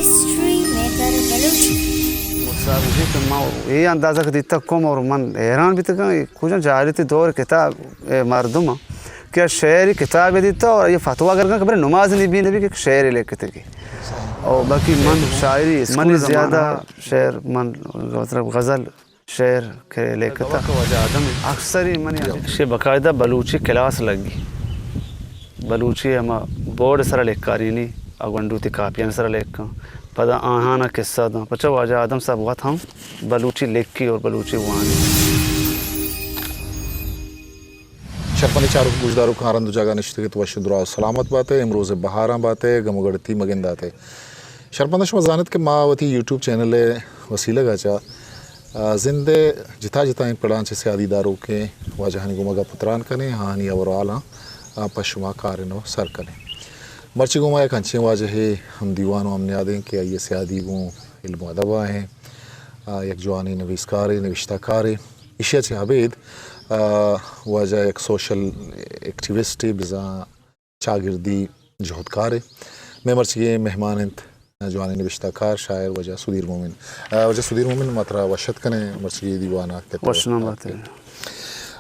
ہسٹری میکر بلوچی۔ مفتی صاحب گوشی کہ ما اے اندازہ کہ دیتگ کم اور من حیران بیتگاں، اے کجا جاہلیتی دور کتاب، اے مردم کہ شعری کتاب دیتا اور یہ فتوا گر کہ برے نماز نہیں بھی نبی کہ شعر لکھتے کی۔ اور باقی من شاعری اسکول زیادہ شعر من مطلب غزل شعر کہ لیکتا۔ اکثر ہی منی شے باقاعدہ بلوچی کلاس لگی۔ بلوچی ہما بورڈ سرا لیکارینی، آ گونڈو تی کاپیان سرا لیکاں۔ پدا آہانا قصہ داں۔ پچا واجہ آدم صاحب وت ہم بلوچی لیکی اور بلوچی وانی۔ شرپندیں چاروک گوشداروکاں ہر ہند و جاگہ نشتگ ات، وش و دراہ و سلامت بات ئے، امروز بہاراں بات ئے، گم و گڑتی مگندات ئے۔ شرپنداں شما زانت کہ ما وتی یوٹیوب چینل ء وسیلگ ء چہ، آ، زند ء جتا جتائیں پڑاں چہ سیادی داروکیں واجہانی گوما گپ و تران کنیں، آہانی ہور و حالاں، آ، پہ شما کاریں و سر کنیں۔ مرچی گوں ما یک انچیں واجہے ہم دیوان و ہم نیادیں کہ آئی ء سیادی گوں علم و ادب ء ایں، آ، یک جوانیں نویسکارے، نوشتہ کارے۔ ایشی ء چہ ابید، آ، واجہ یک سوشل ایکٹیوسٹے، بزاں چاگردی جہدکارے۔ مئے مرچیگیں مہمان انت جوانیں نبشتہ کار، شاعر واجہ سدیر مومن۔ آ، واجہ سدیر مومن، ما ترا وش اتک کنیں مرچیگیں دیوان ء کہ تو وش نام بات ئے۔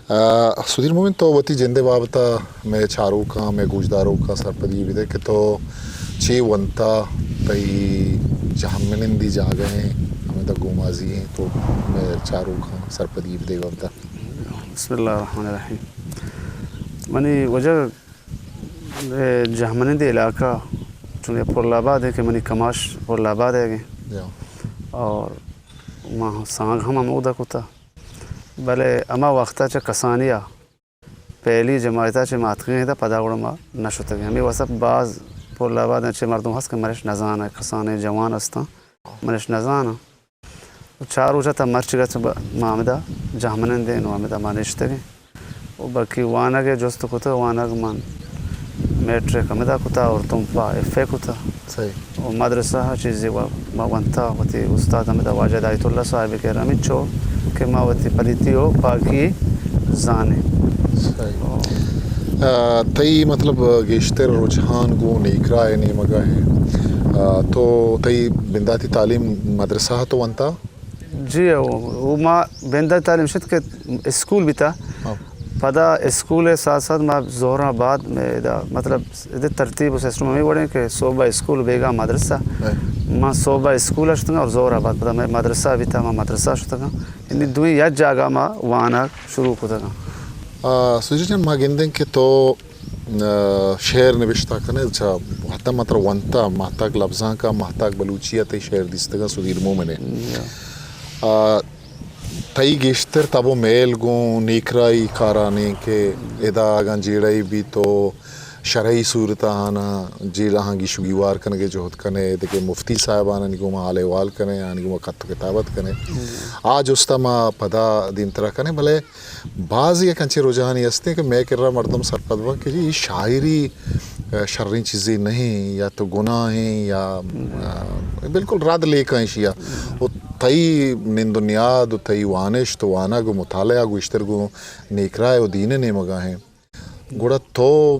آ، سدیر مومن، تو وتی جند ء بابت ء مئے چاروکاں، مئے گوشداروکاں سرپدی بدے کہ تو چے ونتا، تئی جہمنندی جاگہ ایں، ہمدا گومازی ایں، تو مئے چاروکاں سرپدی بدے بابت ء۔ بسم اللہ الرحمن الرحیم۔ منی واجہ اے جہمنندی علاقہ چونکہ پل آباد ہے کہ منی کماش پل آباد ہے گے۔ اور ما سانگ ہم ہمودا کتا، بلے ہما وقتا چہ کسانیا پہلی جماعتا چہ ما اتکگیں تا، پدا گڑا ما نشتگیں۔ ہمیں واسطہ باز پل آباد چہ مردم ہست کہ منش نزانہ، کسانیں جوان ہستاں، منش نزانہ۔ و چار روچ ء تا مرچی گت ما ہمدا جہمنندیں و ہمدا ما نشتگیں۔ و باقی وانگ ء جست کتگ، وانگ من میٹرک ہمدا کتا اور تمپا ایف اے کتا۔ و مدرسہ ء چیزے و-، ما ونتا وتی استاد ہمدا واجہ ہدایت اللہ صاحب کہ ہمینچو کہ ما وتی پلیتی و پاکی زانیں۔ آ، تئی مطلب گیشتر رجحان گوں نیکرا ء نیمگا ہیں۔ آ، تو تئی بنداتی تعلیم مدرسہ ء تو ونتا؟ جی، او، او ما بنداتی تعلیم شت کہ اسکول بیتا۔ پدا اسکول ء ساتھ ساتھ ما ظہراں بعد میں ادا، مطلب، ادا ترتیب و سسٹم ہمیں وڑیں کہ صبح اسکول بیگا مدرسہ۔ ما صبح اسکول شتگاں اور ظہر بعد پدا میں مدرسہ بیتا، ما مدرسہ شتگاں۔ یعنی دوئیں یک جاگہ ما وانگ شروع کتگاں۔ آ، سوجی جان، ما گندیں کہ تو، آ، شعر نبشتہ کنے، چا وہدہ ما ترا ونتا، ماہتاک لبزانکا، ماہتاک بلوچی ء تئی شعر دیستگاں سدیر مومن ء۔ آ، تئی گیشتر تب و میل گوں نیکرائی کارانیں کہ ادا اگاں جیڑہ ای بی تو شرعی صورت آناں جیڑہ آں گیش و گیوار کنگے جہد کنے، دگہ مفتی صاحب آنانی گوما حال احوال کنے، آنی گوما کت و کتابت کنے۔ آ جست ء ما پدا دیمترا کنیں، بلے بازی یک انچیں رجحانی ہستیں کہ مئے کرا مردم سرپد بنت کہ جی، اے شاعری، آ، شریں چیزے نہیں، یا تو گناہیں، یا، آ، بالکل رد لیکاں ایشی ء۔ و تئی نند و نیاد و تئی وانشت و وانگ و مطالعہ گوشتر گوں نیکرائے و دین ء نیمگا ہیں۔ گڑا تو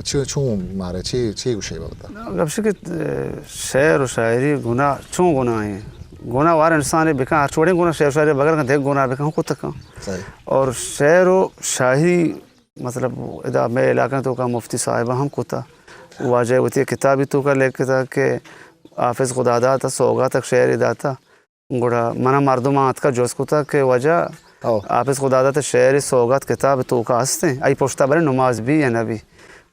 چ-، چون مارے چی، چی گوشے بابتا؟ گپش کہ، اے، شعر و شاعری گناہ، چون گناہ ہیں؟ گناہ وار انسان بکن، ہر چوڑیں گناہ، شعر و شاعری بغیر کن، دیکھ گناہ بکن، کتکاں۔ اور شعر و شاعری، مطلب، ادا مئے علاقہ توکا مفتی صاحبہ ہم کتا۔ واجہ وتی کتابی توکا لکھتا کہ حافظ خداداد ء سوگات ء شعرے داتا۔ گڑا منا مردماں اتکا جست کتا کہ واجہ حافظ خداداد ء شعرے سوگات کتاب توکا ہستیں، ای پشتا برے نماز بی یا نہ بی؟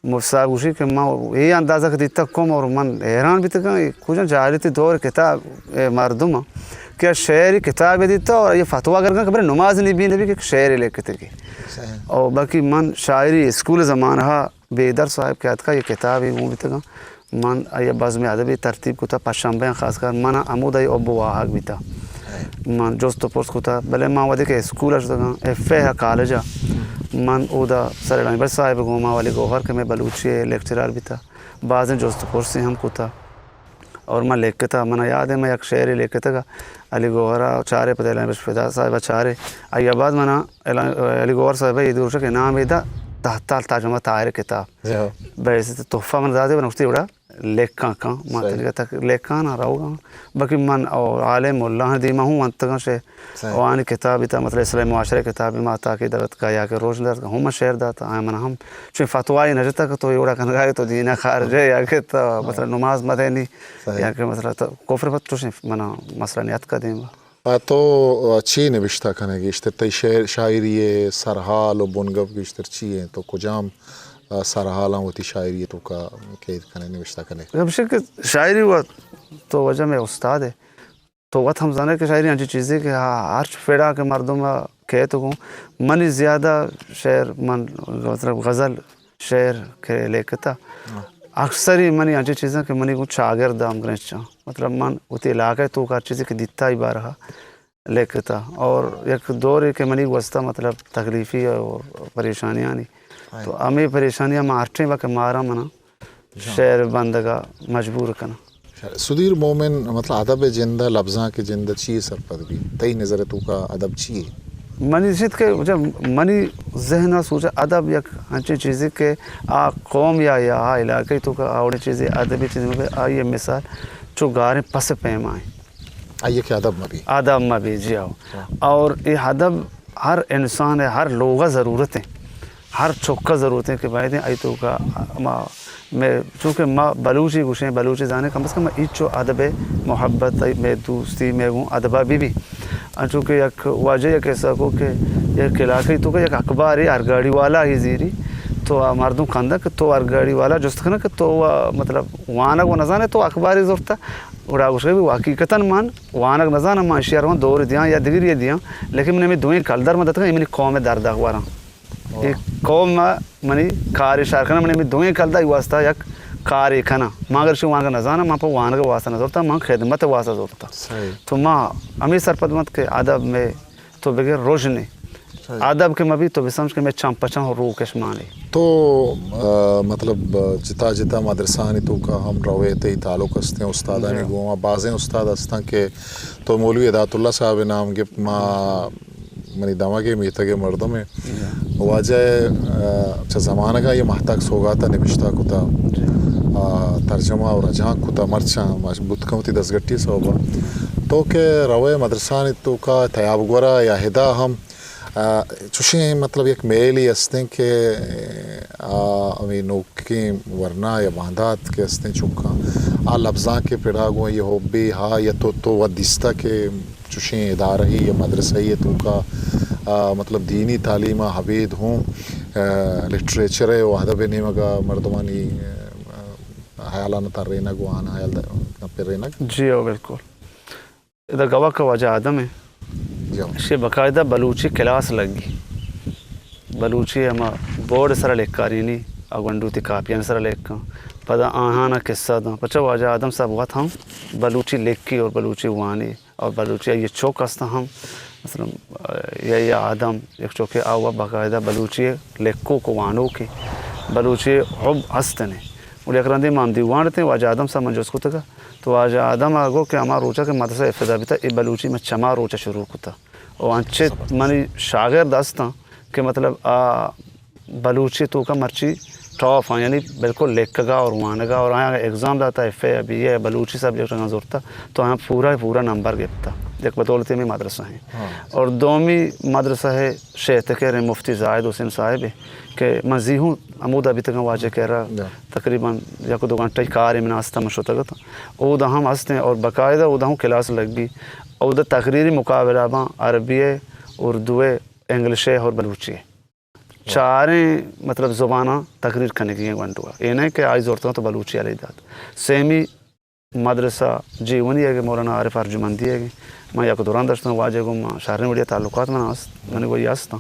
مفتی صاحب گوشی کہ من اے اندازہ کہ دیتا کم اور من حیران بیتگاں، اے کجا جاہلیتی دور کتاب، اے مردم کہ شعری کتاب دیتا اور یہ فتوا گر کہ برے نماز نہیں بی نبی کہ شعر لکھتے کی۔ اور باقی من شاعری اسکول زمانہ بیدر صاحب کہ اتکا یہ کتابے گون بیتگاں۔ من آئی ء بزم ادبی ترتیب کتا، پشنبہ خاص کر من ہمودا ای حب و واہگ بیتا۔ من جست و پرس کتا، بلے من وہدے کہ اسکول ء شتگاں، ایف اے ء کالج ء، من اودا سر ڈائنبر صاحب گوما علی گوہر کہ میں بلوچی لیکچرار بیتا، بازیں جست و پرسی ہم کتا۔ اور من لکھتا، من یاد ہے من یک شعرے لکھتگا، علی گوہرا چارے پدا علامہ بخش فدا صاحبا چارے۔ آئی بعد منا علا-، علی گوہر صاحبا یہ دوشک انعام دا تحت تال ترجمہ طاہر کتاب۔ بحیثیت تحفہ من داتے بنا اشتی وڑا لیکاں کن، ما صحیح۔ تنیگا تک لیکاں نہ روگاں۔ بلکہ من او عالم ملاہاں دیما ہوں ونتگاں شے۔ صحیح۔ او آنی کتابی تا، مطلب، اصلاح معاشرہ کتابی ما تاکہ درت کا یا کہ روشن درت کا ہوں من شعر داتا، آیا من ہم چون فتوائی نہ جتا کہ تو ایوڑا کنگا ہے تو دینا خارج ہے یا کہ تو، ہاں۔ مطلب، نماز مدینی صحیح۔ یا کہ، مطلب، تو کفر پت چوشیں منا مسئلہ نیت کا دیما۔ آ، تو، آ، چی نبشتہ کنے گیشتر؟ تئی شعر، شاعری ءِ سرحال و بنگپ گیشتر چی ایں؟ تو کجام، آ، سرحالاں وتی شاعری ءِ توکا قید کنے، نبشتہ کنے؟ ہمیشہ کہ شاعری و تو واجہ مئے استاد ئے۔ تو وت ہم زانے کہ شاعری انچیں چیزے کہ ہا-، ہرچ پڑا کہ مردم ءَ کیت گوں، منی زیادہ شعر من، مطلب، غزل شعر کہ لیکتا۔ ہاں۔ اکثری منی انچیں چیزاں کہ منی گوں چاگرد ءَ ہم گرنچاں۔ مطلب، من وتی علاقہ ءِ توکا ہر چیزے کہ دیتا ای بارہا لیکتا۔ اور یک دورے کہ منی گوستا، مطلب، تکلیفی اور پریشانیانی۔ ہاں۔ تو ہمے پریشانیاں من ہر ٹیم کہ مارا منا جان۔ شعر بندگا مجبور کناں۔ سدیر مومن، مطلب، ادب ءِ جند ءَ، لبزانک ءِ جند ءَ چی سرپد بی؟ تئی نظر ءِ توکا ادب چی اے؟ منی شت کہ جب منی ذہن ءَ سوچا، ادب یک انچیں چیزے کہ آ قوم یا، یا آ علاقہ ءِ توکا آ وڑیں چیزے، ادبی چیزے مہ بی، آئی ءِ مثال چو گاریں پس ءِ پیما ایں۔ آئی ءَ کہ ادب مہ بی۔ ادب مہ بی، جی ہاؤ۔ ہاں۔ اور اے ادب ہر انسان ءِ، ہر لوگ ءَ ضرورت ایں، ہر چک ءَ ضرورت ایں کہ باید ایں آئی توکا ما، مئے، چونکہ ما بلوچی گوشیں، بلوچی زانیں، کم از کم ایچو ادب ءِ محبت، مئے دوستی، مئے گوں ادب ءَ بہ بی۔ انچو کہ یک واجہ یک قصہ کو کہ یک علاقہ ءِ توکا یک اخبارے ہر گاڑی والا ہی زیری، تو آ مردم کندہ کہ تو ہر گاڑی والا جست کنہ کہ تو، آ، مطلب، وانگ و نزانے، تو اخبارے زرتا، گڑا گوشگ بی، حقیقتاً من وانگ نزاناں، من اشی ءَ رواں دور دیاں یا دگری دیاں، لیکن من ہمے دوئیں کلدار من دتگاں، اے منی قوم ءِ درد ءَ وراں۔ واہ۔ اے قوم ءَ منی کارے شر کناں، من ہمے دوئیں کلدار ای واسطہ یک کارے کناں۔ من اگر اشی وانگ نزاناں، من پہ وانگ ءِ واسطہ نہ زرتا، من خدمت ءِ واسطہ زرتا۔ صحیح۔ تو ما ہمے سرپد بنت کہ ادب مئے تو بگر رژنے۔ صحیح۔ ادب کہ مہ بی تو بسمجھ کہ مئے چم پہ چم روکش مانے۔ تو، آ، مطلب، جتا جتا مدرسہانی توکا ہم روئے، تئی تعلق استیں استادانی جی۔ گوں، بازیں استاد استاں کہ تو مولوی ہدایت اللہ صاحب ءِ نام گپت، ما منی دمگ ءِ میتگ ءِ مردم ایں۔ جی۔ واجہ ءَ، آ، چہ زمانگ ءَ یہ مہتاک سوگات ءَ نبشتہ کتا۔ جی۔ آ، ترجمہ و رجانک کتا، مرچاں مش-، بوت کن وتی دزگٹی سوبا۔ تو کہ روئے مدرسہانی توکا تیاب گورا یا ہدا ہم، آ، چوشیں مطلب یک میلے استیں کہ، آ، ہمیں نوکیں ورنا یا باندات کہ استیں چکاں، آ لبزانک ءِ پڑا گوں یہ حبی ہا یا تو، تو وت دیستا کہ چوشیں ادارہے یا مدرسہے ءِ توکا، آ، مطلب دینی تعلیم ءَ ابید ہوں، آ، لٹریچر ءِ و ادب ءِ نیمگ ءَ مردمانی، آ، حیالان ترینگ و آن حیال د-، پرینگ۔ جی ہو، بالکل۔ ادا گوک واجہ آدم ایں۔ جی ہو۔ اشی باقاعدہ بلوچی کلاس لگی۔ بلوچی ہما بورڈ سرا لکھارینی، آ گونڈو تی کاپیان سرا لکھاں۔ پدا آہانا قصہ داں۔ پچا واجہ آدم صاحب وت ہم بلوچی لکھی اور بلوچی وانی۔ اور بلوچی ءِ یہ چوک ہستاں ہم، مثلاً، آ، یا، یا آدم، یک چوکے آ و باقاعدہ بلوچی لکھوک و وانوکے، بلوچی حب ہستنے۔ گڑا یک رندے ما ہم دیوان اتیں، واجہ آدم صاحب من جست کتگا، تو واجہ آدم آ گو کہ ہما روچا کہ مدرسہ افتتاح بیتا، اے بلوچی من چما روچا شروع کتا۔ و انچے منی شاگرد ہستاں کہ مطلب آ بلوچی توکا مرچی ٹاپ آں، یعنی بالکل لکھگا اور وانگا، اور آیاں اگزام داتا، ایف اے یا بی اے یا بلوچی سبجیکٹ اگاں زرتا تو آیاں پورا پورا نمبر گپتا، یک بدولت ہمیں مدرسہ ہیں۔ ہاں۔ اور دومی مدرسہ ہے شیتکر مفتی زاہد حسین صاحب ہے کہ من زی ہوں ہمودا بیتگاں واجہ کرا، جا۔ تقریباً یک دو گھنٹہ کار من ہستا، من شتگت۔ اودا ہم ہستیں اور باقاعدہ اودا ہم کلاس لگی۔ اودا تقریری مقابلہ باں، عربی ہے، اردو ہے، انگلش ہے اور بلوچی ہے۔ چاریں، مطلب، زباناں تقریر کنگی ہیں گونڈوا۔ اے نہ کہ آئی زورتگاں تو بلوچی علی داد۔ سیمی مدرسہ جیونی ہے کہ مولانا عارف ارجمندی ہے کہ من یک دوران داشتوں واجہ گوں، من شریں وڑیا تعلقات من است، من وہی ہستاں۔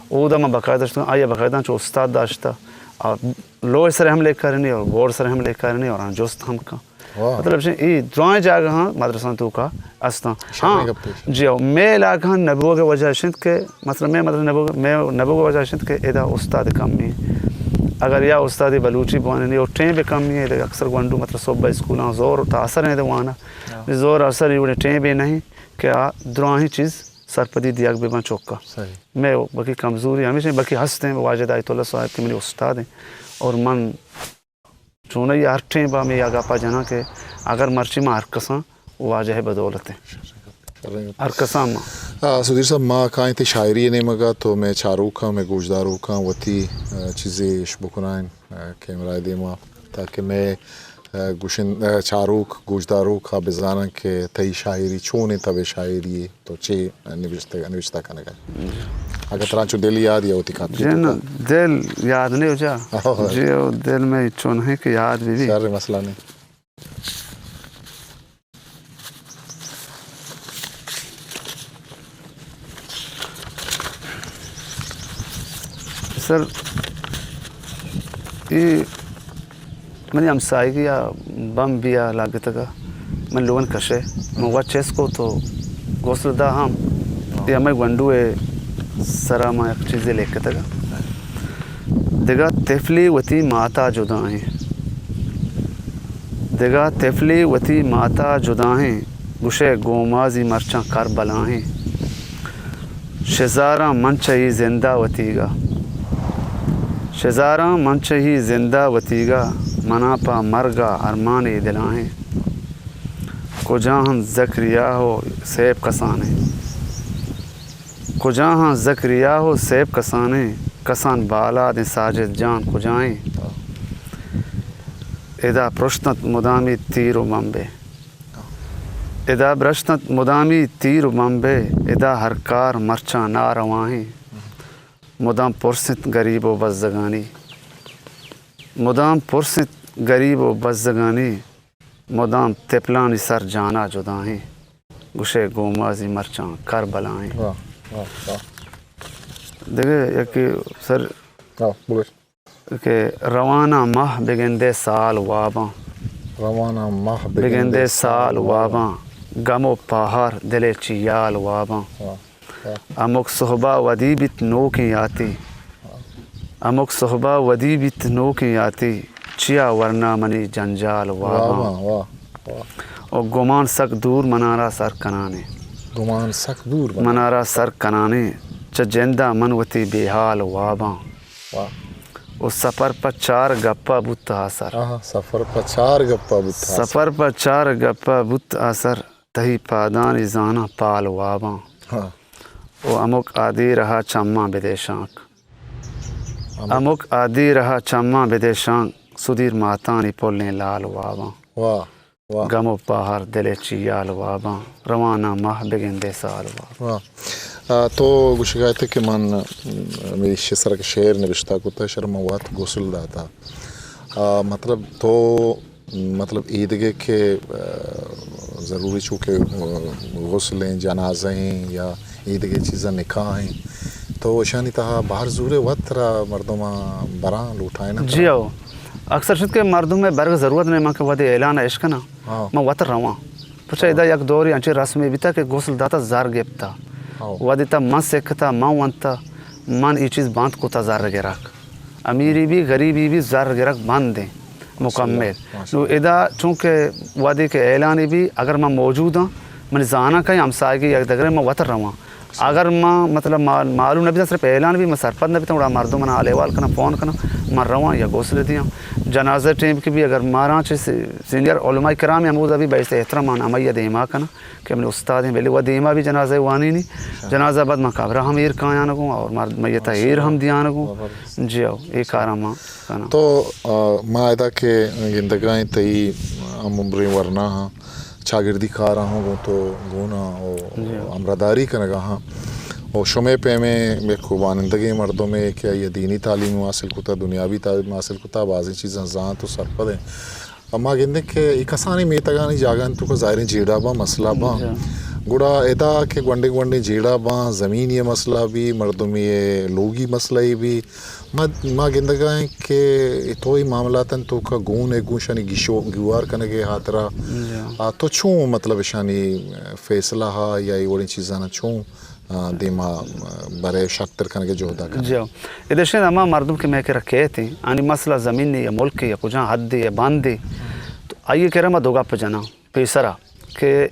اودا من باقاعدہ داشتوں، آئی باقاعدہ چو استاد داشتا۔ آ لوح سر ہم لکھارنی اور بورڈ سر ہم لکھارنی اور آن جست ہم کن۔ واہ۔ مطلب، اے درائیں جاگہاں مدرسہ توکا استاں۔ شریں ہاں، گپے۔ جی ہو، مئے علاقہ نبوگ وجہ شنت کہ، مثلاً، مئے مدرسہ نبوگ، مئے نبوگ وجہ شنت کہ ادا استاد کمی۔ اگر یا استاد بلوچی بواننی اور ٹیم بھی کمی ہے، ادا اکثر گونڈو، مطلب، صبح اسکولاں زور تا اثر ہیں دے وانا۔ ہاں۔ زور اثر یہ ٹیم بھی نہیں کہ آ دراہیں چیز سرپدی دیگ بہ بن چوکا۔ صحیح۔ مئے بکی کمزوری ہمیشہ بکی ہستیں، واجد آیت اللہ صاحب کہ منی استاد ہیں اور من چونائی ہر ٹیم با ہمے یا گپا جناں کہ اگر مرچی ما ہر کساں واجہ ءِ بدولت ایں۔ ہر کساں ما۔ آ، سدیر صاحب، ما کائیں تئی شاعری ءِ نیمگ ءَ، تو مئے چاروکاں، مئے گوشداروکاں وتی، آ، چیزے اش بکنائیں، آ، کیمرہ ءِ دیما، تاکہ مئے، آ، گوشن-، آ، چاروک، گوشداروک آ بزانن کہ تئی شاعری چونیں تب ءِ شاعری یے، تو چے نبشتہ، نبشتہ کنگ ءَ ئے؟ اگاں ترا چو دل یاد یا وتی کاپی جی نا، توکا۔ دل یاد نہیں ہو جا۔ ہاں۔ جی، او دل میں چون ہے کہ یاد بھی بھی۔ شر، مسئلہ نہیں۔ سر، اے منی ہمساہگی ءَ بمبے ءَ لگتگ ءَ، من لون کشے، من وت چست کو تو غسل دا ہم، اے ہمے گونڈو ءِ سرا ما یک چیزے لکھتگ ءَ۔ دگہ طفلے وتی ماتا جدا ایں۔ دگہ طفلے وتی ماتا جدا ایں، گوشئے گومازی مرچاں کربلا ایں۔ شزاراں من چہ اے زندا وتیگا۔ شزاراں من چہ اے زندا وتیگا، منا پہ مرگا ارمانے دلا ایں۔ کجا انت زکریا و سیب کسانیں؟ کجا ہاں زکریا و سیب کسانیں، کسان بالادیں ساجد جان کجائیں؟ ادا پرشتنت مدامی تیر و بمبے۔ ادا برشتنت مدامی تیر و بمبے، ادا ہر کار مرچاں نارواہیں۔ مدام پرسنت گریب و بزگانی۔ مدام پرسنت گریب و بزگانی۔ مدام تپلانی سر جانا جدائیں، گوشئے گومازی مرچاں کربلائیں۔ واہ، واہ، واہ۔ دگہ یکے سر ہاں، بگوش۔ کہ رواناں ماہ بگندے سال واباں۔ رواناں ماہ بگندے بگندے سال سال واباں۔ واباں۔ غم و پاہار دلے چیال واباں۔ واہ۔ ہمک سہبا ودی بیت نوکیں یاتی۔ ہمک سہبا ودی بیت نوکیں یاتی۔ چیا ورنا منی جنجال واباں۔ واہ، واہ، واہ۔ و گمان سک دور منارا سر کنانے۔ گمان سک دور منارا۔ منارا سر کنانے۔ چہ جندا من وتی بے حال واباں۔ واہ۔ و سفر پہ چار گپا بوت آسر۔ آہا، سفر پہ چار گپا بوت آسر۔ سفر پہ چار گپا بوت آسر۔ تئی پادانی زاناں پال واباں۔ ہاں۔ و ہمک آدیرہا چماں بدے شانک۔ ہمک۔ ہمک آدیرہا چماں بدے شانک، سدیر ماتانی پلیں لال واباں۔ واہ، واہ۔ غم و پاہر دلے چیال واباں، رواناں ماہ بگندے سال واباں۔ واہ۔ آ، تو گوشگا ات کہ من، م، ہمے ایشی سرا کہ شعر نبشتہ کتہ، شر من وت غسل داتہ۔ آ، مطلب تو مطلب ایدگہ کہ، آ، ضروری چو کہ، آ، غسل ایں، جنازہ ایں یا ایدگہ چیزاں، نکاح ایں، تو اشانی تہا بہر زورے وت ترا مردماں براں، لوٹائیناں جی ترا؟ ہو۔ اکثر شد کہ مردم ءِ برگ ضرورت نہیں، من کہ وھدے اعلان اشکناں، ہاں۔ من وت رواں۔ پرچا ہاں۔ ادا یک دورے انچیں رسمے بیتا کہ غسل داتا زر گپتا۔ ہاں۔ وھدے تا من سکھتا، من ونتا، من اے چیز بند کتا زر گرک۔ امیری بھی، غریبی بھی، زر گرگ بند ایں مکمل۔ ماشاءاللہ، ماشاءاللہ۔ نو ادا چونکہ وھدے کہ اعلانے بھی، اگر من موجود آں، من زاناں کہ ہمساہگی یک دگرے، من وت رواں۔ اگر من مطلب مال-، معلوم نہ بیتاں، صرف اعلان بھی من سرپد نہ بیتاں، گڑا مردم من حال احوال کناں، فون کناں، من رواں یا غسل دیاں۔ جنازہ ٹیم کہ بھی اگر ماراں چہ سی-، سینئر علماء کرام ہمودا بھی بایست احترام، من ہمائی دیما کناں۔ کہ منی استاد ایں، بلے و دیما بھی جنازہ وانینی، جنازہ بعد من قبرا ہم ایر کایانگوں اور مرد میتا ایر ہم دیانگوں۔ زبردست۔ جی ہو، اے کاراں ما کناں۔ تو، آ، ما ادا کہ گندگا ایں تئی ہم عمریں ورناہاں، چاگردی کاراں ہوں گوں تو گونا و جی ہو۔ ہمراہداری کنگا ہاں۔ و شمے پیمیں یک وانندگیں مردمے کہ آئی دینی تعلیم حاصل کتا، دنیاوی تعلیم حاصل کتا، بازیں چیزاں زانت و سرپد ایں۔ ما گندیں کہ اے کسانیں میتگانی جاگہانی توکا ظاہریں جیڑہ باں، مسئلہ باں۔ جی۔ گڑا ادا کہ گونڈیں گونڈیں جیڑہ باں، زمینی مسئلہ بھی، مردمی لوگی مسئلہ بھی، ما، ما گندگا ایں کہ تو اے معاملاتانی توکا گون ئے، گوں اشانی گیش و گیوار کنگے ہاترا۔ جی۔ آ، تو چون مطلب اشانی فیصلہ ہا یا اے وڑیں چیزانا چون آ، دیما، آ، برے شرتر کنگے جہدا کنگے۔ جی ہو۔ ادا شاید ہما مردم کہ مئے کرا کیت ایں، آنی مسئلہ زمینے یا ملکے یا کجام حدے یا بندے، تو آئی کرا ما دو گپ جناں پیسرا کہ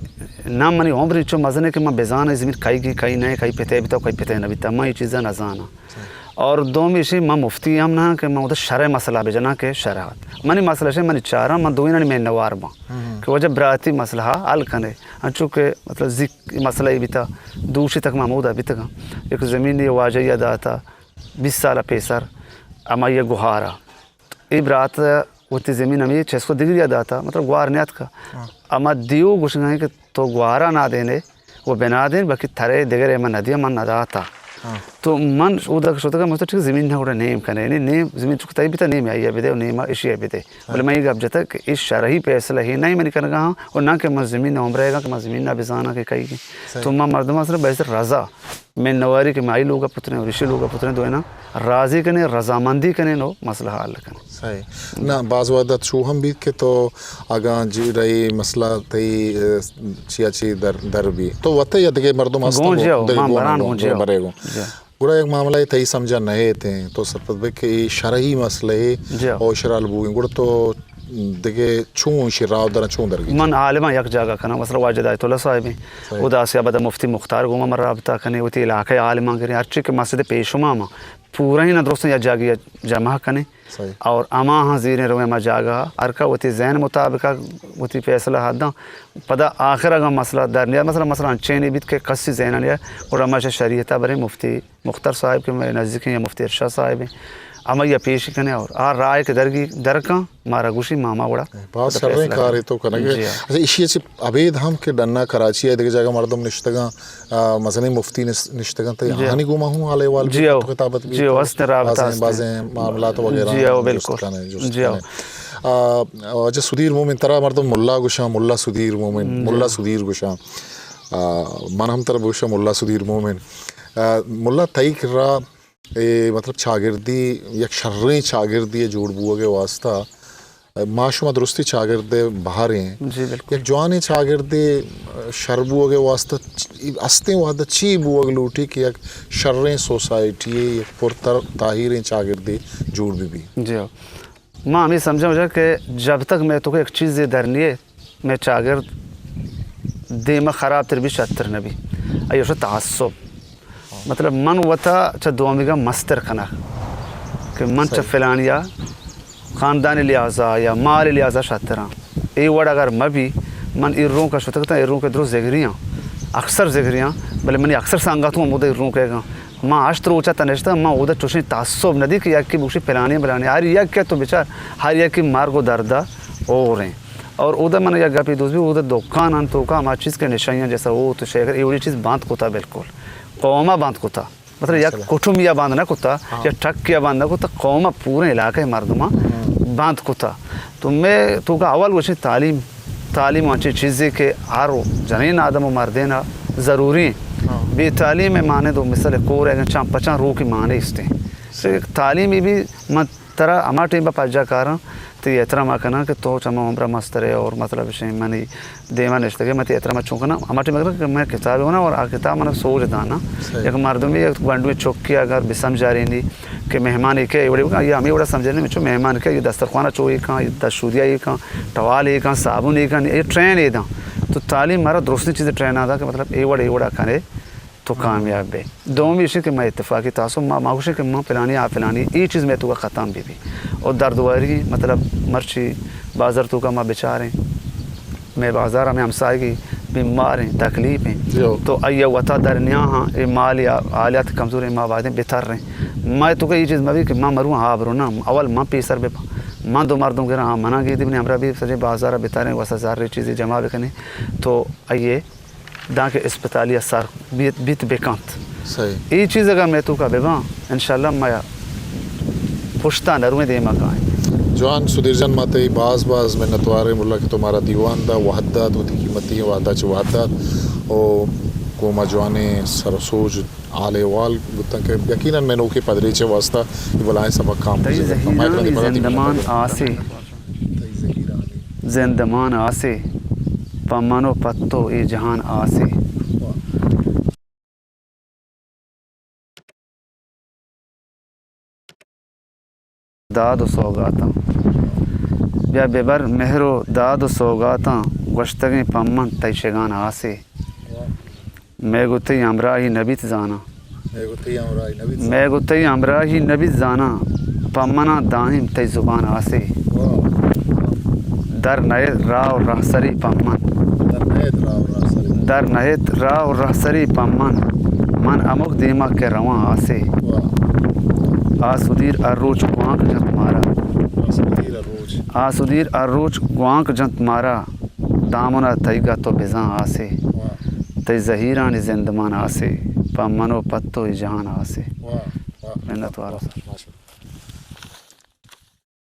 نہ منی عمر انچو مزنے کہ من بزاناں اے زمین کئیگیں، کئی نہ، کئی پتے بیتا، کئی پتے نہ بیتا، من اے چیزا نہ زاناں۔ اور دومی ایشی، من مفتی ہم نہ کہ من اودا شرع مسئلہ بجناں کہ شرع۔ منی مسئلہ ایشی، منی چاراں، من دوئینانی منوار باں کہ واجہ براتی مسئلہ حل کنے۔ انچو کہ مطلب زی مسئلہ ای بیتا، دوشی تک من ہمودا بیتگاں۔ یک زمینے واجہ یا داتا، بیست سال پیسر، ہمائی گہارا۔ اے برات وتی زمین ہمے چست کو دگریا داتا، مطلب گوار نیاتکا۔ ہاں۔ اما دیو گوشگا کہ تو گوارا نہ دینے، و بنا دین، بلکہ ترے دگرے من ندیا، من نداتا۔ ہاں۔ تو من اودا شتگا، من تو ٹھیک زمین نہ گوڑا نیم کنے، یعنی نیم زمین چکتا ہی بیتا، نیم آئیا بدے و نیم اشیا بدے۔ ہاں۔ بلے من یہ گپ جتا کہ اے شرعی فیصلہ ہی نہیں منی کنگا ہاں، و نہ کہ من زمین عمرے گا کہ من زمین نہ بزانا کہ کئی۔ صحیح۔ تو من مردم اصلا بحث رضا منواری کہ مائی لوگا پتریں اور اشی لوگا پتریں، دوئیناں راضی کنیں، رضامندی کنیں، نو مسئلہ حل کنیں۔ صحیح۔ نہ، باز وہدات چو ہم بیت کہ تو اگاں جی رہی مسئلہ تئی، اه، چیا چی در، در بی، تو وت یا دگہ مردم ہستن گوں گوں، جیو، دگہ مان گوں بران نہ گوں گوں، جیو۔ برے گوں۔ جیو۔ گڑا یک معاملہ تئی سمجھا نہ ایت ہیں، تو سرپد بے کہ اے شرعی مسئلہ ہے جیو۔ اور شرع بوئیں، گڑا تو دگہ چون ایشی راہ درا چون درگیت؟ من عالماں یک جاگہ کناں، مثلا واجد آیت اللہ صاحب ہیں، صحیح۔ ادا سے ابدا مفتی مختار گوما من رابطہ کنیں، وتی علاقہ عالماں گریں، ہرچی کہ مسجد پیشما ما پورا ہی نہ درستیں یا جاگہ جمع کنیں۔ صحیح۔ اور اما ہاں زیریں رویں ہما جاگہ، ہر کا وتی ذہن مطابق وتی فیصلہ حداں، پدا آخر اگاں مسئلہ در نیا، مثلا، مثلا انچینی بیت کہ کسی ذہن نیا، گڑا ما شریعت بریں مفتی مختار صاحب کہ مئے نزدیکیں یا مفتی ارشاد صاحب ہیں، ہمائی ء پیش کنیں اور آ رائے کہ درگی درکاں مارا گوشی ماما وڑا باز شریں کارے تو کنگ۔ جی ہاں۔ اچھا، ایشی چی ابید ہم کہ ڈنا کراچی ہے، دگہ جگہ مردم نشتگاں، آ، مزنیں مفتی نش-، نشتگاں، تو جی ہاں۔ آہانی گوما ہوں حال احوال جی بھی ہاں۔ تو خطابت بھی جی ہاں، تو ہست رابطہ بازیں، ہست۔ بازیں معاملات وغیرہ جی ہاں، ہم جست بالکل۔ کنے، جست جی ہاں۔ کنے۔ آ، واجہ سدیر مومن، ترا مردم ملا گوشاں، ملا سدیر مومن، جی۔ ملا سدیر گوشاں۔ آ، من ہم ترا بگوشاں ملا سدیر مومن۔ آ، ملا تئی کرا اے مطلب چاگردی، یک شریں چاگردی جوڑ بوگ ء واسطہ، آ، ما شما درستی چاگرد ء بہر ایں۔ جی بالکل۔ یک جوانیں چاگردے شر بوگ ء واسطہ چ-، استیں وہد ء چی بوگ لوٹی کہ یک شریں سوسائٹی ء یک پر تر تاہیریں چاگردے جوڑ بہ بی؟ جی ہاں۔ ما ہمیں سمجھا واجہ کہ جب تک میں تو کو ایک چیز در نہیں ہے، مئے چاگرد دیم ء خراب تر بی، شتر نہ بی۔ آئی ء تعصب۔ مطلب من وتا چہ دومیگا مستر کناں کہ من چہ صحیح۔ فلانیا خاندانی لحاظا یا مال لحاظا شتراں۔ اے وڑ اگر مہ بی، من اے رونک ء شتگ تاں، اے رونک ء درو زگریاں، اکثر زگریاں، بلے منی اکثر سنگت ہوں ہمودا اے رونک ء گاں۔ ما ہشت روچ ء تنشتہ، ما اودا چوشیں تعصب نہ دی کہ یکی بگوشی پلانی پلانی۔ ہر یکی تو بچار، ہر یکی مرگ و درد ء اور ہیں۔ اور اودا من یک گپے دوست بی، اودا دکان انت توکا ہما چیز کہ نشائیاں جیسا ہو تو شیگر، اے وڑی چیز بند کتا بالکل۔ قوما بند کتا۔ مطلب یک ماشاءاللہ۔ کٹمبیا بند نہ کتا، ہاں۔ یا ٹکیا بند نہ کتا، قوما پورے علاقے مردماں ہاں۔ بند کتا۔ تو میں توکا اول گوشیں تعلیم، تعلیم انچیں چیزے کہ ہر جنین آدم و مردینا ضروری ہیں۔ ہاں۔ بے تعلیم مانے دو مثال کور اگن چان پچان روکی مانے استیں۔ صحیح۔ تعلیمی بھی من ترا ہما ٹیم پہ پجا کاراں، تئی احترام ء کناں کہ تو چہ من عمر ء مستر ئے اور مطلب شے منی دیما نشتگ ئے، من تئی احترام ء چون کناں؟ ہما ٹیم ء کناں کہ من کتاب ء وناں اور آ کتاب من سوج داناں۔ صحیح۔ یک مردمے یک گونڈویں چکے اگر بسمجھارینی کہ مہمانے کہ اے وڑے بکن، آئی ء ہمے وڑا سمجھارینی، چو مہمان کہ اے دسترخوان ء چو اے کن، اے دستشویی ء اے کن، ٹوال اے کن، صابن اے کن، اے ٹرین اے داں۔ تو تعلیم مارا درستیں چیز ٹرین ء داں کہ مطلب اے وڑ اے وڑا کنے۔ تو کامیاب بے۔ دومی ایش کہ مئے اتفاقی تعصب، ما، ما گوشیں کہ ما پلانی آ پلانی، اے چیز مئے توکا ختم بی بی۔ اور دردواری، مطلب، مرچی بازار توکا ما بچاریں، مئے بازار ہمیں ہمسائگی بیمار ہیں، تکلیف ہیں۔ جو۔ تو آئی وتا در نیا ہاں، اے مال یا حالیات کمزور ہیں، ما بایدیں بتر ہیں۔ مئے توکا اے چیز مبی کہ ما مروں آ برو نا، اول ما پیسر بپا، ما دو مردم گراں، ہاں، منا گیدی بنی ہمرا بی سجے بازار بتریں، وسا زر چیزی جمع بکنیں۔ تو آئیے دانکہ اسپتالی ء سر بیت، بیت بکنت۔ صحیح۔ اے چیز اگر مئے توکا بباں، انشاءاللہ ما پشتا نرویں، دیما کائیں۔ جوان سدیر جان، ما تئی باز باز منتواریں ملا کہ تو مارا دیوان دا، وہد دات، وتی قیمتی وہدا چہ وہد دات و گوں ما جوانیں سر و سوج حال احوال بوتن کہ یقیناً مئے نوکیں پدریچ ء واسطہ اے بلاہیں سبق آموزگ ات۔ تئی زہیرانی زندمان آسے۔ زندمان آسے، پہ من و پہ تو اے جہان آسے۔ داد و سوگاتاں۔ بیا ببر مہر و داد و سوگاتاں، گوشتگیں پہ من تئی شگان آسے۔ مئے گوں تئی ہمراہی نہ بیت زاناں، مئے گوں تئی ہمراہی نبیت زاناں۔ مئے گوں تئی ہمراہی نبیت زاناں، پہ منا دائم تئی زبان آسے۔ واہ۔ در نئیت راہ و رہسری پہ من۔ در نئیت راہ و رہسری۔ در نئیت راہ و رہسری پہ من۔ من ہمک دیما کہ رواں آسے۔ واہ۔ آسودیر ہر روچ گوانک جنت مارا۔ آسودیر ہر روچ۔ آسودیر ہر روچ گوانک جنت مارا۔ دامنا تئیگا تو بزاں آسے۔ واہ۔ تئی زہیرانی زندمان آسے۔ پہ من و پہ تو اے جہان آسے۔ واہ، واہ۔ منت وارا سر۔ ماشاءاللہ۔